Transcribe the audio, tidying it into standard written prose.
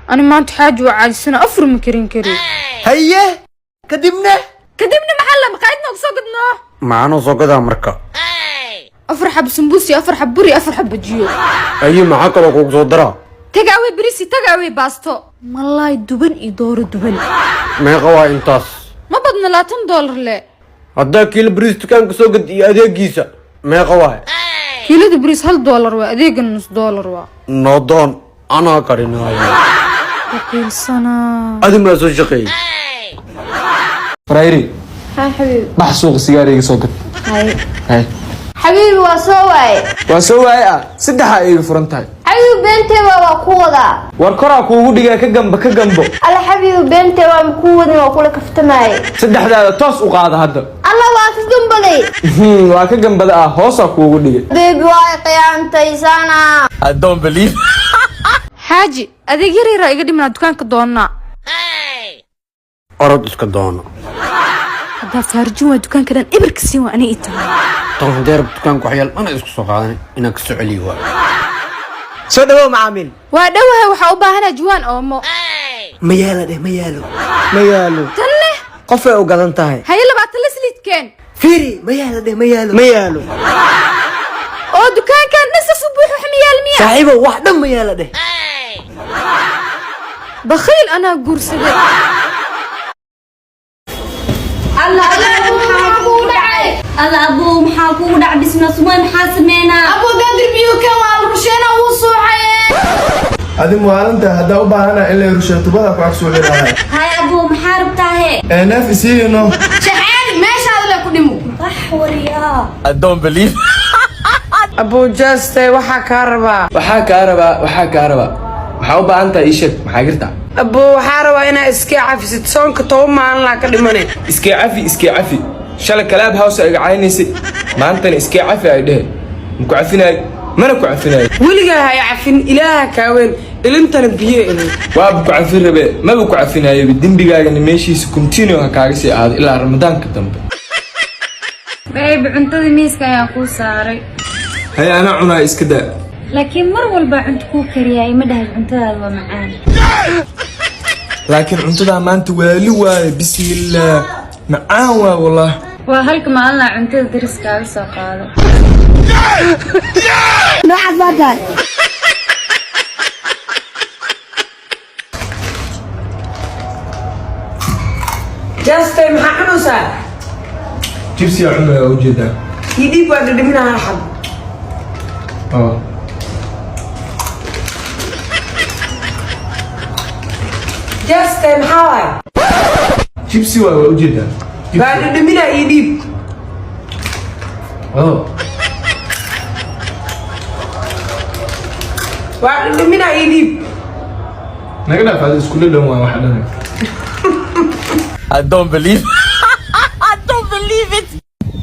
Ani maanta xaaji waa caajisana, afur ma karin kari. Haye, kadibna? Kadibna maxaa la maqaayad noogu soo gadnoo? Maxaanoo soo gadaa marka? Afar xab sambuus iyo afar xab buri, afar xab bajiyo. Aye, maxaa kaloo kugu soo daraa? Tagaawey bariis iyo tagaawey baasto, malaay duban iyo dooro duban. Meeqa waa intaas? Ma badna, $20 le. Haddaa kiilo bariis dukaanka soo gad iyo adeegiisa, meeqa waay? Kiilada bariis $1 waa, adeegana $0.5 waa. Noodoon, anaa karinaayo. Waqiilsanaa. Adi maa soo shaqeeyey? Farayri. Haa xabiibi. Bax suuqa, sigaar iga soo gad. Hay. Hay. Xabiibi, waa soo waaye. Waa soo waaye ah, saddexaa iiga furan tahay. Xabiibi, beentee waa ku wadaa. War koraa kuugu dhigaa, ka gamba, ka gambo. Alla xabiibi, beentee waa makuu wadin, waa kula kaftamaaye. Saddexdaada toos u qaada hadda. Alla, waa ka gambaday. Waa ka gambada ah, hoosaa kuugu dhigay. Baby, waa khiyaantay sana. I don't believe. Xaaji, adeeg yar yaraa iga dhimanaa, dukaanka doonnaa. Orod iska doono. Haddaa faarjin waa dukaanka dhan ibirka siin waa aniga itahay. Tan haddee rab dukaanka waxyaal dhana isku soo qaadan inaan ka soo celiyo waay. Soo dhawow, macaamiil. Waa dhowahay, waxaa u baahanaa juwaan oomo. Ma yaalo dheh, ma yaalo, ma yaalo. Tan leh. Qofay u gadan tahay. Haye, 20 la saliidkeen. Fiiri, ma yaalo dheh, ma yaalo, ma yaalo. Oo dukaankan dhan sas u buux, wax ma yaal miya? Saaxiibow, wax dhan ma yaalo dheh. Bakhiil anaa guursaday. Alla maxaa kugu dhacay? Alla abuu, maxaa kugu dhac? Bisna sumay, maxaa sameynaa? Abuu, daadir biyo kan waa la rusheena, wuu suuxaye. Adi maalinta haddaa u baahana in la rusheeyo, tubada ku ag suuxi lahay. Hay abuu, maxaa rabtaa he? Ee neef isiino. Shaxaani, meeshaada le ku dhimo. Bax wariyaa. I don't believe. Abuujaste, waxaa kaa rabaa. Waxaa kaa rabaa, waxaa kaa rabaa, maxaa u baahan tahay? Ii sheeg, maxaa jirta? Abuu, waxaa rabaa inaa iska cafisid, soonka 10 maalinlaa ka dhimane. Iskee cafi, iskee cafi. Shalay kalaab house iga caynaysay, maantana iskee cafi ay dhehe. Maku cafinaay, mana ku cafinaay. Weligaa hay cafin, ilaaha kaaweyn, ilintana biyo ahayd. Waaba ku cafin rabe, maba ku cafinaayoba. Dembigaagana meeshiisa continue ha kaaga sii ahaado ilaa Ramadaanka dambe. Baby, cuntada miiska ayaan kuu saaray. Hay, anaa cunaa, iska daa. Laakiin mar walba cunto kuu kariyaa ima dhahay cuntadaada waa macaan. Laakiin cuntadaa maanta waali waaye, bismillaah, macaan waa wallah. Waa halka maalinaa cuntada dariskaaga soo qaado. Noocaas baa tahay. Jaste, maxaa cunaysaa? Jibsiyaa cunaya, waa ujeedaa. Ii dhiib, waa dhadhaminaa hal xab. Oo. Jaste, maxaa waay? Jibsi waay, waa ujeedaa. Waa dhadhaminaa, ii dhiib. Oo. Waa dhadhaminaa, ii dhiib. Naga dhaaf, adi iskula dhan waa waxa dhan. I don't believe.